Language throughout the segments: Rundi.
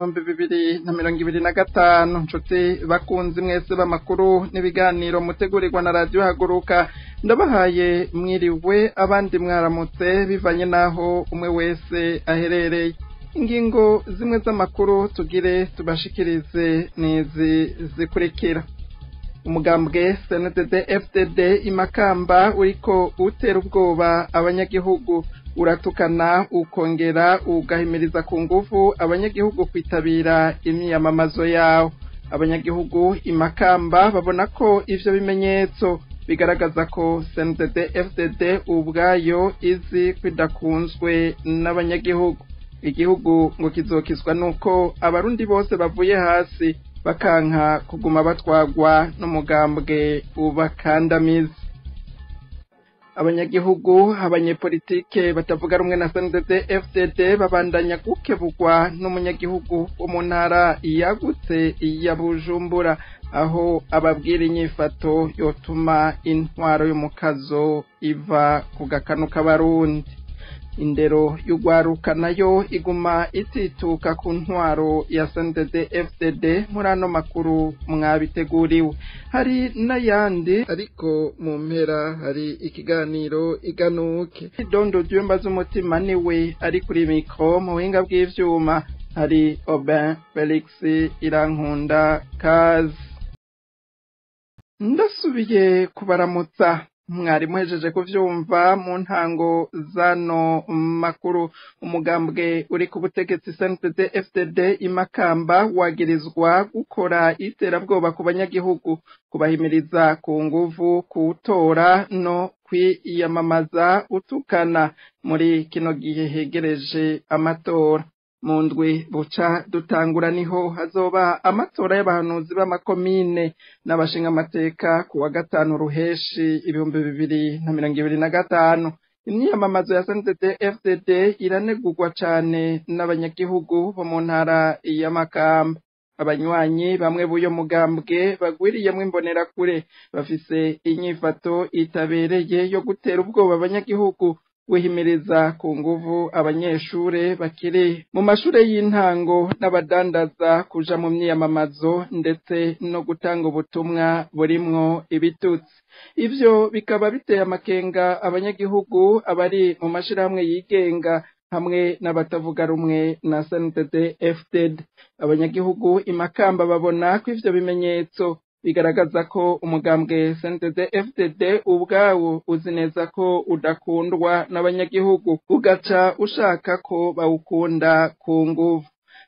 2025. Nshuti bakunzi mwese b'amakuru n'ibiganiro mutegurirwa na Radio Haguruka, ndabahaye mwiriwe, abandi mwaramutse, bivanye naho umwe wese aherereye. Ingingo zimwe z'amakuru tugire tubashikirize nizi zikurikira: Umugambwe CNDD FDD imakamba uriko utera ubwoba abanyagihugu, uratukana ukongera ugahimiriza ku nguvu abanyagihugu kwitabira imyiyamamazo yawo. Abanyagihugu imakamba babona ko ivyo bimenyetso bigaragaza ko CNDD FDD ubwayo izi kwidakunzwe n'abanyagihugu. Igihugu ngo kizokizwa nuko abarundi bose bavuye hasi bakanka kuguma batwagwa n'umugambwe ubakandamiza. Abanyagihugu, abanyepolitike batavuga rumwe na CNDD FDD babandanya gukebugwa n'umunyagihugu wo mu ntara yagutse ya Bujumbura, aho ababwira inyifato yotuma intwaro y'umukazo iva ku gakanu k'abarundi. Indero y'ugwaruka nayo iguma itituka ku ntwaro ya CNDD FDD. Muri ano makuru mwabiteguriwe, hari n'ayandi, ariko mu mpera hari ikiganiro iganuke. Idondo ryumba z'umutima niwe ari kuri mikro, mu buhinga bw'ivyuma hari Aubin Felix Irankunda. Kazi, ndasubiye kubaramutsa. Mwari muhejeje kuvyumva mu ntango zano makuru, umugambwe uri ku butegetsi CNDD FDD imakamba wagirizwa gukora iterabwoba ku banyagihugu, kubahimiriza ku nguvu kuwutora no kwiyamamaza utukana muri kino gihe hegereje amatora. Mu ndwi buca dutangura niho hazoba amatora y'abahanuzi b'amakomine n'abashingamateka ku wa 5 Ruheshi 2025. Imyiyamamazo ya CNDD FDD iranegurwa cane n'abanyagihugu bo mu ntara ya Makamba. Abanywanyi bamwe b'uyo mugambwe bagwiriyemwo imbonerakure bafise inyifato itabereye yo gutera ubwoba abanyagihugu, guhimiriza ku nguvu abanyeshure bakiri mu mashure y'intango n'abadandaza kuja mu myiyamamazo, ndetse no gutanga ubutumwa burimwo ibitutsi. Ivyo bikaba biteye amakenga abanyagihugu, abari mu mashirahamwe yigenga hamwe n'abatavuga rumwe na CNDD FDD. Abanyagihugu imakamba babona ko ivyo bimenyetso bigaragaza ko umugambwe CNDD FDD ubwawo uzi neza ko udakundwa n'abanyagihugu, ugaca ushaka ko bawukunda ku nguvu.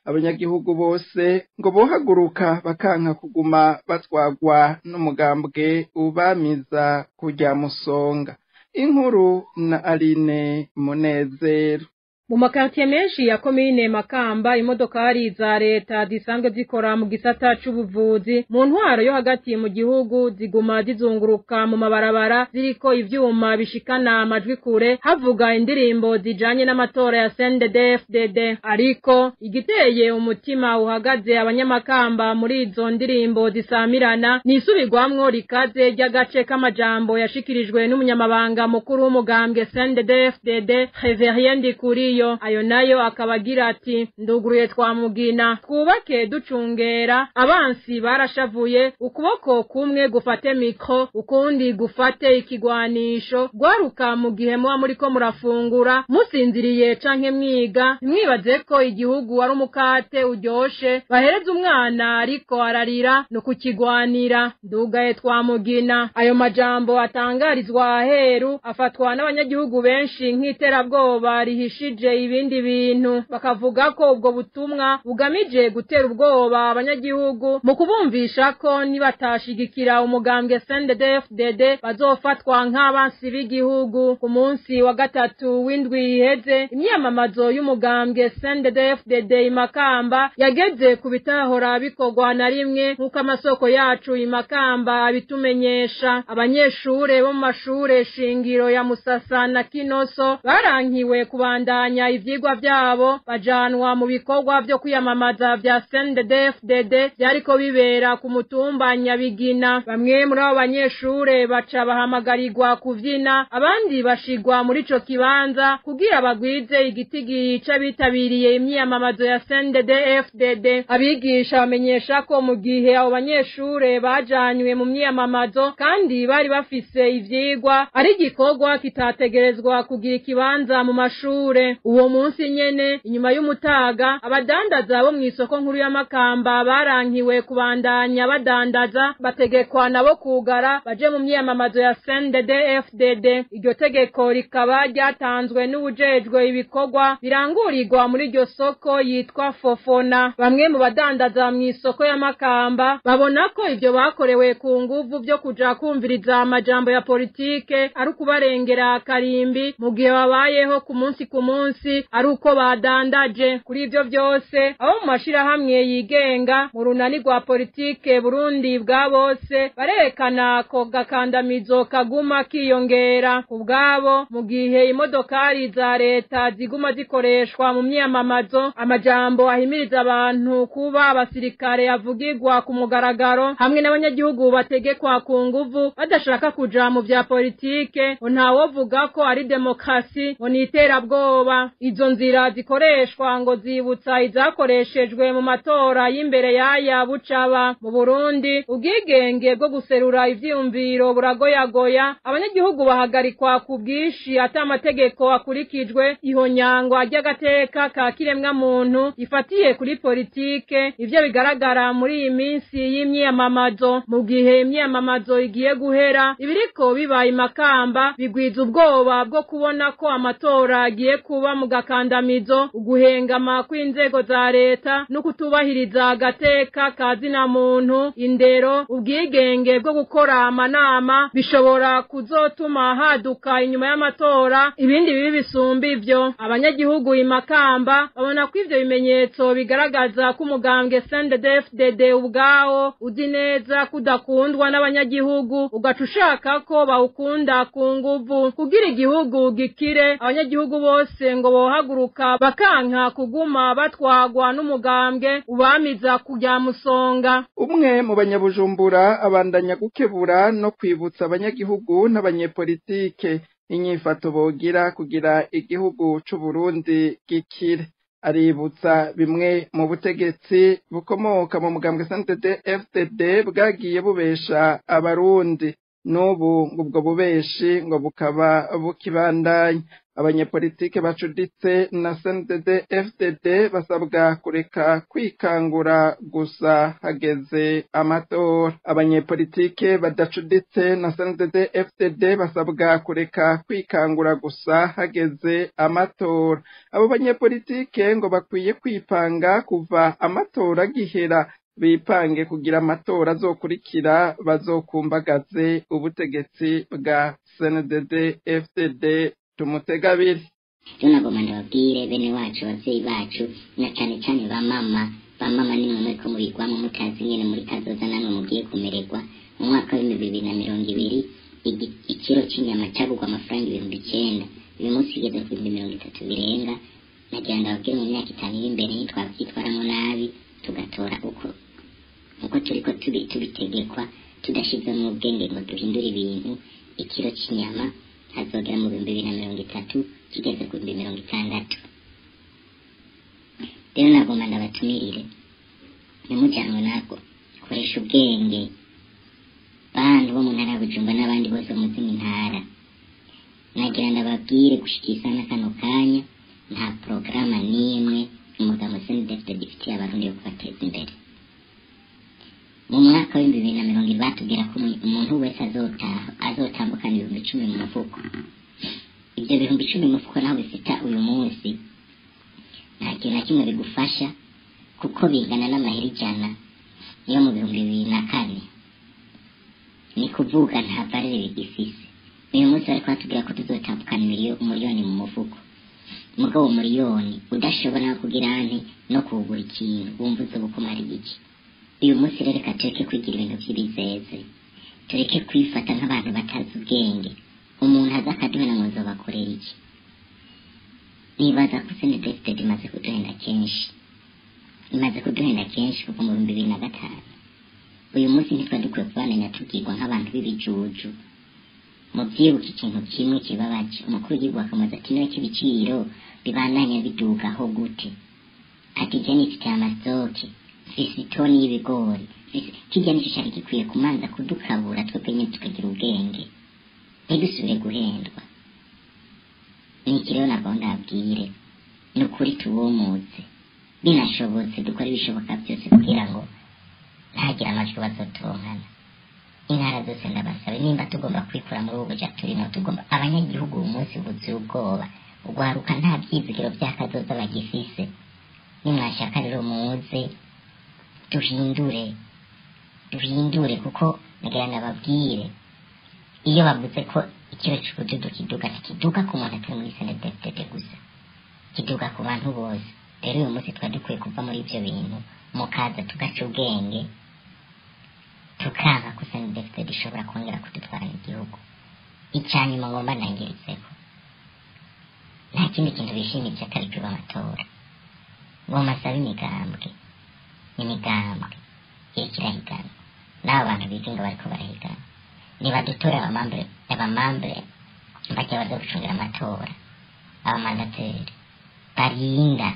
Abanyagihugu bose ngo bohaguruka bakanka kuguma batwagwa n'umugambwe ubamiza kurya musonga. Inkuru na Aline Munezero. Mu makartier menshi ya komine Makamba, imodokari za leta zisanzwe zikora mu gisata c'ubuvuzi mu ntwaro yo hagati mu gihugu ziguma zizunguruka mu mabarabara ziriko ivyuma bishikana amajwi kure, havuga indirimbo zijanye n'amatora ya CNDD-FDD. Ariko igiteye umutima uhagaze abanyamakamba muri izo ndirimbo zisamirana nisubirwamwo rikaze ry'agace k'amajambo yashikirijwe n'umunyamabanga mukuru w'umugambwe CNDD-FDD, Reverien Ndikuri. Ayo nayo akabagira ati: "Nduguruye twamugina, twubake ducungera, abansi barashavuye, ukuboko kumwe gufate mikro, ukundi gufate ikigwanisho. Gwaruka, mu gihe muba muriko murafungura, musinziriye canke mwiga, ntimwibaze ko igihugu ari umukate uryoshe bahereza umwana ariko ararira, ni ukukigwanira. Ndugaye twamugina." Ayo majambo atangarizwa aheru afatwa n'abanyagihugu benshi nk'iterabwoba rihishije ibindi bintu, bakavuga ko ubwo butumwa bugamije gutera ubwoba abanyagihugu mu kubumvisha ko nibatashigikira umugambwe CNDD-FDD bazofatwa nk'abansi b'igihugu. Ku munsi wa gatatu w'indwi iheze, imyamamazo y'umugambwe CNDD-FDD imakamba yageze ku bitahora bikorwa na rimwe, nk'uko amasoko yacu imakamba abitumenyesha. Abanyeshure bo mu mashure shingiro ya Musasa na Kinoso barankiwe kubandanya kubandanya ivyigwa vyabo bajanwa mu bikorwa vyo kwiyamamaza vya CNDD-FDD vyariko bibera ku mutumba Nyabigina. Bamwe muri abo banyeshure baca bahamagarirwa kuvyina, abandi bashigwa muri ico kibanza kugira bagwize igitigi c'abitabiriye imyiyamamazo ya CNDD-FDD. Abigisha bamenyesha ko mu gihe abo banyeshure bajanywe mu myiyamamazo kandi bari bafise ivyigwa, ari igikorwa kitategerezwa kugira ikibanza mu mashure. Uwo munsi nyene inyuma y'umutaga, abadandaza bo mw'isoko nkuru y'Amakamba barankiwe kubandanya badandaza, bategekwa nabo kugara baje mu myiyamamazo ya CNDD-FDD. Iryo tegeko rikaba ryatanzwe n'uwujejwe ibikorwa birangurirwa muri iryo soko yitwa Fofona. Bamwe mu badandaza mw'isoko y'Amakamba babona ko ivyo bakorewe ku nguvu vyo kuja kumviriza amajambo ya politike ari ukubarengera karimbi, mu gihe babayeho ku munsi ku munsi ari uko badandaje. Kuri ivyo vyose, abo mu mashirahamwe yigenga mu runani rwa politike Burundi bwa bose barerekana ko gakandamizo kaguma kiyongera ku bwabo, mu gihe imodokari za leta ziguma zikoreshwa mu myiyamamazo, amajambo ahimiriza abantu kuba abasirikare avugirwa ku mugaragaro, hamwe n'abanyagihugu bategekwa ku nguvu badashaka kuja mu vya politike, ngo ntawovuga ko ari demokrasi, ngo ni iterabwoba. Izo nzira zikoreshwa ngo zibutsa izakoreshejwe mu matora y'imbere y'aya bucaba mu Burundi. Ubwigenge bwo guserura ivyiyumviro buragoyagoya, abanyagihugu bahagarikwa ku bwinshi ata amategeko akurikijwe, ihonyangwa ry'agateka ka kiremwa muntu ifatiye kuri politike, ivyo bigaragara muri iyi minsi y'imyiyamamazo. Mu gihe imyiyamamazo igiye guhera, ibiriko bibaye Makamba bigwiza ubwoba bwo kubona ko amatora agiye kuba mu gakandamizo, uguhengama kw'inzego za leta no kutubahiriza agateka ka zina muntu, indero, ubwigenge bwo gukora amanama bishobora kuzotuma haduka inyuma y'amatora ibindi bibi bisumba ivyo. Abanyagihugu Imakamba babona ko ivyo bimenyetso bigaragaza ko umugambwe CNDD-FDD ubwawo uzi neza kudakundwa n'abanyagihugu, ugaca ushaka ko bawukunda ku nguvu. Kugira igihugu gikire, abanyagihugu bose ngo bohaguruka bakanka kuguma batwagwa n'umugambwe ubamiza kujya musonga. Umwe mu banyabujumbura abandanya gukebura no kwibutsa abanyagihugu n'abanyepolitike inyifato bogira kugira igihugu c'Uburundi gikire. Aributsa bimwe mu butegetsi bukomoka mu mugambwe CNDD-FDD bwagiye bubesha abarundi, n'ubu ubwo bubeshi ngo bukaba bukibandanya. Abanyepolitike bacuditse na CNDD-FDD basabwa kureka kwikangura gusa hageze amatora. Abanyepolitike badacuditse na CNDD-FDD basabwa kureka kwikangura gusa hageze amatora. Abo banyepolitike ngo bakwiye kwipanga kuva amatora agihera, bipange kugira amatora azokurikira bazokumbagaze ubutegetsi bwa CNDD-FDD. Tumutegabiri. Rero nagomba ndababwire bene wacu, abavyeyi bacu, na cane cane ba mama. Ba mama nimwe muriko mubigwamo mutazi ingene muri kazoza namwe mugiye kumererwa. Mu mwaka w'2020 ikiro c'inyama cagurwa amafaranga 9000, uyu munsi kigeze ku 30,000 birenga. Nagira ndababwire mu myaka 5 iri imbere ntitwavyitwaramwo nabi, tugatora uko turiko tubitegekwa, tudashizemwo ubwenge ngo duhindure ibintu, ikiro c'inyama hazogera mu 2030 kigeze ku 60,000. Rero nagomba ndabatumirire ntimujanwe nako, koresha ubwenge bantu bo mu ntara ya Bujumbura n'abandi bose bo mu zindi ntara. Nagira ndababwire gushikiriza na kano kanya, nta porogaramu n'imwe umugabo CNDD-FDD ifitiye abarundi yo kubateza imbere. Mu mwaka w'2020 batubwira ko umuntu wese azotambukana 10,000 mu mufuko. Ivyo 10,000 mu mufuko naho bifita uyu munsi nta kintu na kimwe bigufasha, kuko bingana n'amahera 100 yo mu 2004. Ni kuvuga nta valere bigifise. Uyu munsi bariko batubwira ko tuzotambukana umuriyoni mu mufuko, mugabo umuriyoni udashobora kugira nti no kuwugura ikintu wumva uzobukumara iki. Uyu munsi rero reka tureke kwigira ibintu vy'ibizeze, tureke kwifata nk'abantu batazi ubwenge. Umuntu aza akaduhena ngo nzobakorera iki? Nibaza ko CNDD-FDD imaze kuduhenda kenshi, imaze kuduhenda kenshi kuva mu 2005. Uyu munsi ntitwari dukwiye kubandanya tubwirwa nk'abantu b'ibijuju. Muvyibuke ikintu kimwe kibabaje, umukuru w'igihugu akamubaza ati none ko ibiciro bibandanya bidugaho gute? Ati je nifitiye amastoke, mfise itoni y'ibigori, kirya nico cari gikwiye kumanza kudukabura twebwe nyene tukagira ubwenge, ntidusubire guhendwa. Niki rero nagomba ndababwire, ni ukuri tubumutse, binashobotse dukore ibishoboka byose kugira ngo ntagire amajwi bazotonkana. Intara zose ndabasabe, nimba tugomba kwikura muri ubu buja turimo, tugomba abanyagihugu uyu munsi buzuye ubwoba, ugwaruka nta vyizigiro vy'akazoza bagifise. Nimwashaka rero muze duhindure, duhindure, kuko nagira ndababwire, iyo bavuze ko ikiro c'ubududu kiduga, ntikiduga ku muntu atari muri CNDD-FDD gusa, kiduga ku bantu bose. Rero uyu munsi twari dukwiye kuva muri ivyo bintu, mukaza tugaca ubwenge, tukanka ko CNDD-FDD ishobora kongera kudutwara igihugu. Icanyuma ngomba ndangirizeko, nta kindi kintu bishimije atari kwiba amatora. Ngomba nsaba imigambwe, imigambwe iriko irahigana n'abo bantu bigenga bariko barahigana, nibadutora abamambre, abamambre bagiye baza gucungira amatora, abamandateri barinda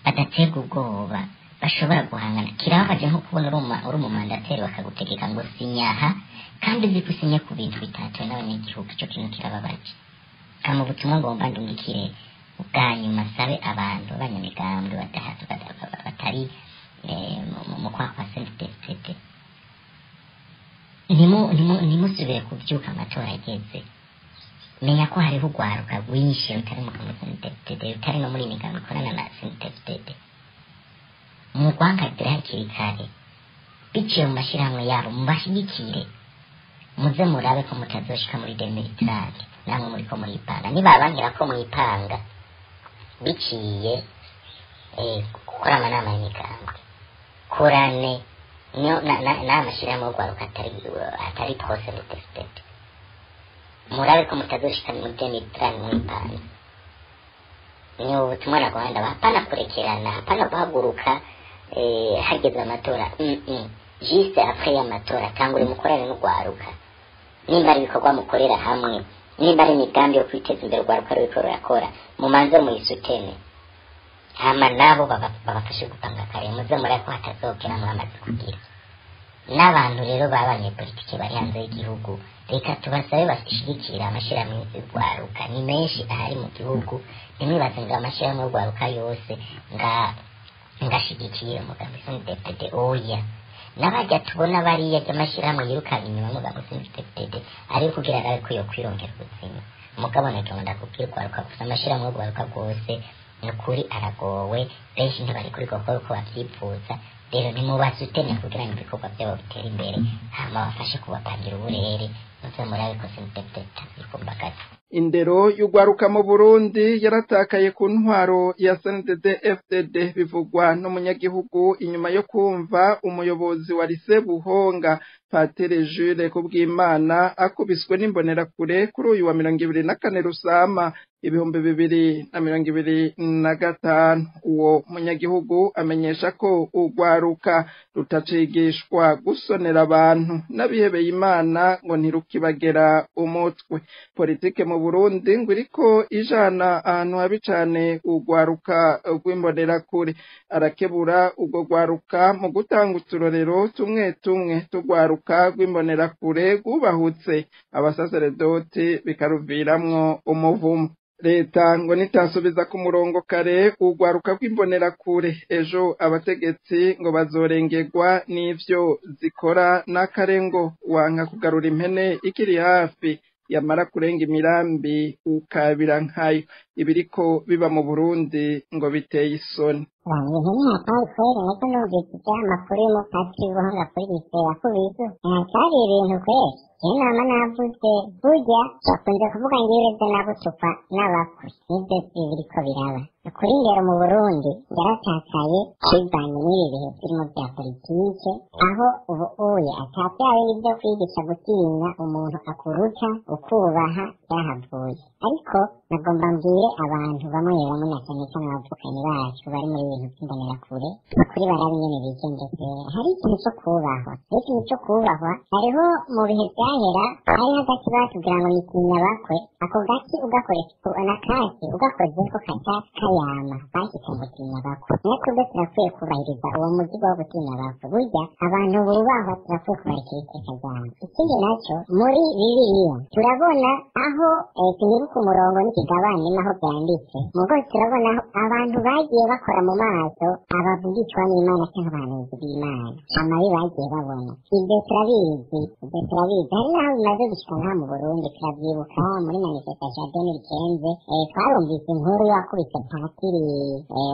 badaterwa ubwoba, bashobora guhangana. Kirababaje nko kubona uri umumandateri bakagutegeka ngo sinyaha, kandi uzi ko usinye ku bintu bitatowe n'abanyagihugu. Ico kintu kirababaje. Kama ubutumwa ngomba ndungikire ubwa nyuma, nsabe abantu b'abanyamigambwe batari mu kwaha kwa CNDD-FDD, ntimusubire kuvyuka amatora ageze. Menya ko hariho urwaruka rwinshi rutari mu kamwe CNDD-FDD, rutari no muri migambi ikorana na CNDD-FDD. Murwangadire hakiri kare, biciye mu mashirahamwe yabo, mubashigikire, muze murabe ko mutazoshika muri 2030 namwe muriko muripanga. Nibabangira ko mwipanga biciye gukora amanama y'imigambwe, korane n'amashirahamwe y'urwaruka atari pro CNDD-FDD, murabe ko mutazoshika muri 2030 mwipanga. Ni ubutumwa nagomba, hapana kurekerana, hapana guhaguruka hageze amatora, juste après y'amatora tangure mukorane n'urwaruka. Nimba ari ibikorwa mukorera hamwe, nimba ari imigambi yo kwiteza imbere urwaruka ruriko rurakora, mumanze muyisutene, hama nabo babafashe gupanga kare, muze murabe ko hatazogera mwamaze kugira. N'abantu rero b'abanyepolitike bari hanze y'igihugu, reka tubasabe bashigikira amashirahamwe y'urwaruka, ni menshi ahari mu gihugu. Ntimwibaze ngo amashirahamwe y'urwaruka yose ngashigikiye umugambi CNDD-FDD, oya. N'abarya tubona bariya ry'amashirahamwe yirukana inyuma umugambi CNDD-FDD ari kugira arabe ko yokwirongera ubuzima. Mugabo nagira ndakubwira urwaruka gusa, amashirahamwe y'urwaruka rwose ni ukuri aragowe, benshi ntibari kuri gukora uko bavyifuza. Rero nimubasutene kugira ngo ibikorwa vyabo bitere imbere, hama bafashe kubapangira uburere, muze murabe ko CNDD-FDD ikumbagaza. Indero y'ugwaruka mu Burundi yaratakaye ku ntwaro ya CNDD-FDD, bivugwa n'umunyagihugu inyuma yo kumva umuyobozi wa lycée Buhonga Patiri Jules Kubwimana akubiswe n'imbonerakure kuri uyu wa 24 Rusama 2025. Uwo munyagihugu amenyesha ko urwaruka rutacigishwa gusonera abantu n'abihebeye Imana ngo ntirukibagera umutwe. Politike mu Burundi ngo iriko ijana ahantu habi cane urwaruka rw'imbonerakure. Arakebura urwo rwaruka mu gutanga uturorero tumwe tumwe turwaruka rw'imbonerakure rwubahutse abasaseredoti bikaruviramwo umuvumo. Leta ngo nitasubiza ku murongo kare urwaruka rw'imbonerakure, ejo abategetsi ngo bazorengerwa n'ivyo zikora n'akarengo wanka kugarura impene ikiri hafi, yamara kurenga imirambi ukabira nkayo. Ibiriko biba mu Burundi ngo biteye isoni. Ibintu ni hatari kweri, niko numvise ivy'amakuru y'umupatiri w'ubuhanga kuri lycée yakubise. Hatari ibintu kweri. Jewe nama navuze, burya bakunze kuvuga ngo iyo ureze nagutukwa n'abakwe, nivyo biriko biraba. Ukuri indero mu Burundi yaratakaye bivanye n'ibi bihe turimo vya politike, aho ubu uye ata vya bindi vyo kwigisha gutinya umuntu akuruta ukubaha vyahavuye. Ariko nagomba mbwire abantu bamwe bamwe na cane cane abavukanyi bacu bari muri ibintu vy'imbonerakure, ukuri barabe ingene bigendekera. Hari ikintu co kubahwa, hari ikintu co kubahwa. Hariho mu bihe vyahera hariho agati batubwira ngo ni tinya bakwe, ako gati ugakoresha nakasi ugakozeko kaca kayama, bashitse ngo tinya bakwe. Niyo twebwe turakwiye kubahiriza uwo muzigo wo gutinya bakwe. Burya abantu bubahwa turakwiye kubarikira iteka ryabo. Ikindi naco muri Bibiliya turabona aho sinibuka umurongo n'ikigabane naho vyanditse, mugo turabona aho abantu bagiye bakora mu maso abavugishwa n'Imana canke abahanuzi b'Imana, amabi bagiye babona. Ivyo turabizi, ivyo turabizi. Hari n'aho bimaze gushika ngaha mu Burundi, turavyibuka muri manifestation ya 2015, twarumvise inkuru y'uwakubise patiri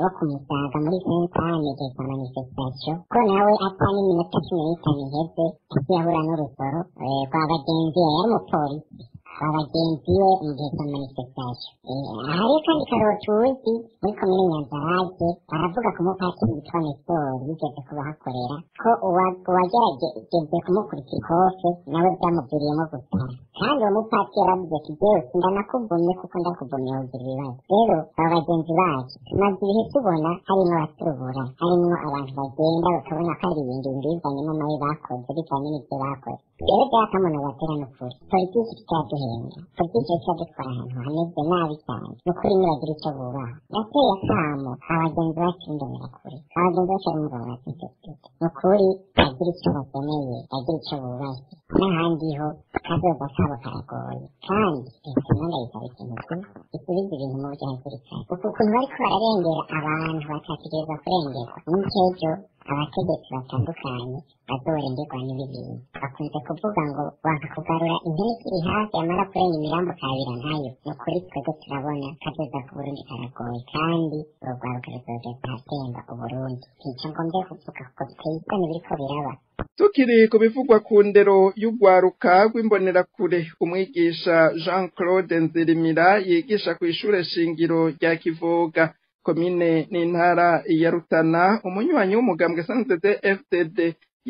wo ku Musaga muri Sainte-Anne igihe ca manifestation, ko nawe ata n'iminota 15 iheze yaciye ahura n'urusoro rwa bagenzi we, yari umupolisi wa bagenzi we mu gihe ca manifestation. Hariho kandi Karotuzi muri komine Nyanzarake, baravuga ku mupatiri witwa Nestor yigeze kubahakorera, ko uwagerageje kumukubita ikofe nawe vyamuviriyemo gusara. Kandi uwo mupatiri yaravuze ati jewe sindanakuvumye kuko ndakuvumye wogira ibibazo. Rero aba bagenzi bacu tumaze ibihe tubona harimwo abaturubura, harimwo abantu bagenda bakabona ko ari ibintu bivanye n'amabi bakoze, bivanye n'ivyo bakoze. Rero vyakamono batera n'ukuri, politiki iraduhenda, politiki iradutwara ahantu hameze nabi cyane. Nukuri nibagira ico bubaha. Nateye akamo abagenzi bacu b'imbonerakure, abagenzi bacu bari mu ngabo za nukuri bagira ico bakeneye, bagira ico bubashye, n'ahandi ho kazoza kabo karagoye. Kandi leta nayo ndayisaba ikintu kimwe, isubize ibintu mu buryo hakiri kare. Uku kuntu bariko bararengera abantu batategerezwa kurengerwa, n'ikejo abategetsi batandukanye bazorengerwa n'ibi bintu. Bakunze kuvuga ngo wanka kugarura impene ikiri hafi, yamara kurenga imirambo kabira nkayo. Nukuri twebwe turabona kazoza k'Uburundi karagoye, kandi urugwaruka ruzogeza ahatemba Uburundi. Ntico ngombye kuvuga kuko biteye isoni biriko biraba. Tukiri ku bivugwa ku ndero y'urwaruka rw'imbonerakure, umwigisha Jean Claude Nzirimira yigisha kw'ishure shingiro rya Kivoga, komine n'intara ya Rutana, umunywanyi w'umugambwe SNDD FDD,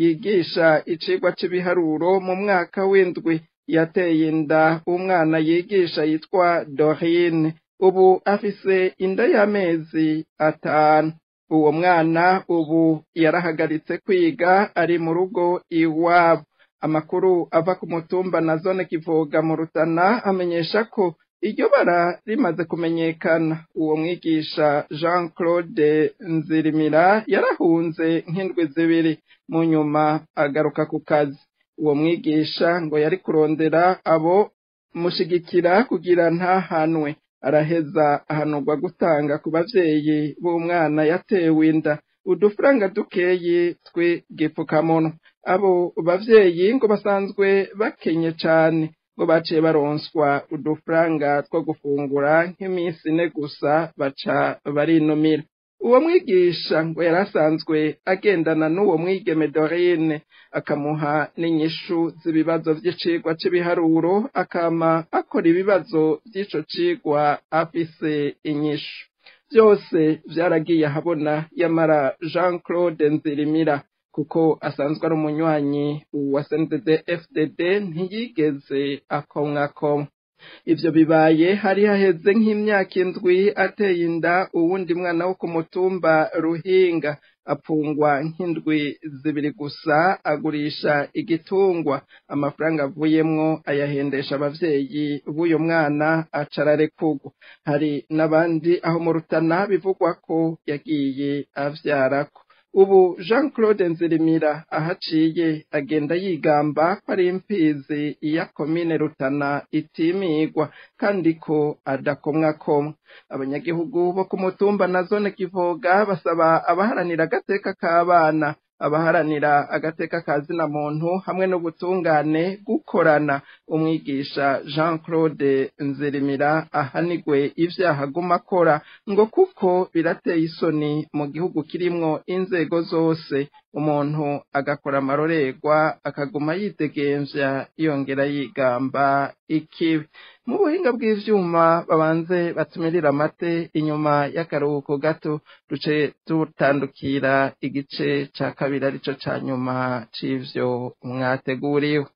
yigisha icigwa c'ibiharuro mu mwaka w'indwi, yateye inda umwana yigisha yitwa Dorine, ubu afise inda y'amezi 5. Uwo mwana ubu yarahagaritse kwiga, ari mu rugo iwabo. Amakuru ava ku mutumba na zone Kivoga mu Rutana amenyesha ko iryo bara rimaze kumenyekana, uwo mwigisha Jean Claude Nzirimira yarahunze nk'indwi 2, mu nyuma agaruka ku kazi. Uwo mwigisha ngo yari kurondera abo mushigikira kugira ntahanwe, araheza ahanurwa gutanga ku bavyeyi b'umwana yatewe inda udufaranga dukeyi tw'igipfukamunwa. Abo bavyeyi ngo basanzwe bakenye cane, ngo baciye baronswa udufaranga two gufungura nk'iminsi 4 gusa, baca barinumira. Uwo mwigisha ngo yari asanzwe agendana n'uwo mwigeme Dorine, akamuha n'inyishu z'ibibazo vy'icigwa c'ibiharuro, akama akora ibibazo vy'ico cigwa afise inyishu. Vyose vyaragiye ahabona, yamara Jean Claude Nzirimira, kuko asanzwe ari umunywanyi wa SNDD FDD, ntiyigeze akomwakomwa. Ivyo bibaye hari haheze nk'imyaka 7 ateye inda uwundi mwana wo ku mutumba Ruhinga, apfungwa nk'indwi 2 gusa, agurisha igitungwa, amafaranga avuyemwo ayahendesha abavyeyi b'uyo mwana, aca ararekurwa. Hari n'abandi aho mu Rutana bivugwa ko yagiye avyarako. Ubu Jean Claude Nzirimira ahaciye agenda yigamba ko ari imfizi ya komine Rutana itimigwa, kandi ko adakomwakomwa. Abanyagihugu bo ku mutumba na zone Kivoga basaba abaharanira agateka k'abana Abaharanira agateka ka zina muntu hamwe n'ubutungane gukorana. Umwigisha Jean Claude Nzirimira ahanigwe ivyaha aguma akora, ngo kuko birateye isoni mu gihugu kirimwo inzego zose, umuntu agakora amarorerwa akaguma yidegemvya yongera yigamba ikibi. Mu buhinga bw'ivyuma babanze batumirira amate, inyuma y'akaruhuko gato duce tutandukira igice ca kabiri arico ca nyuma c'ivyo mwateguriwe.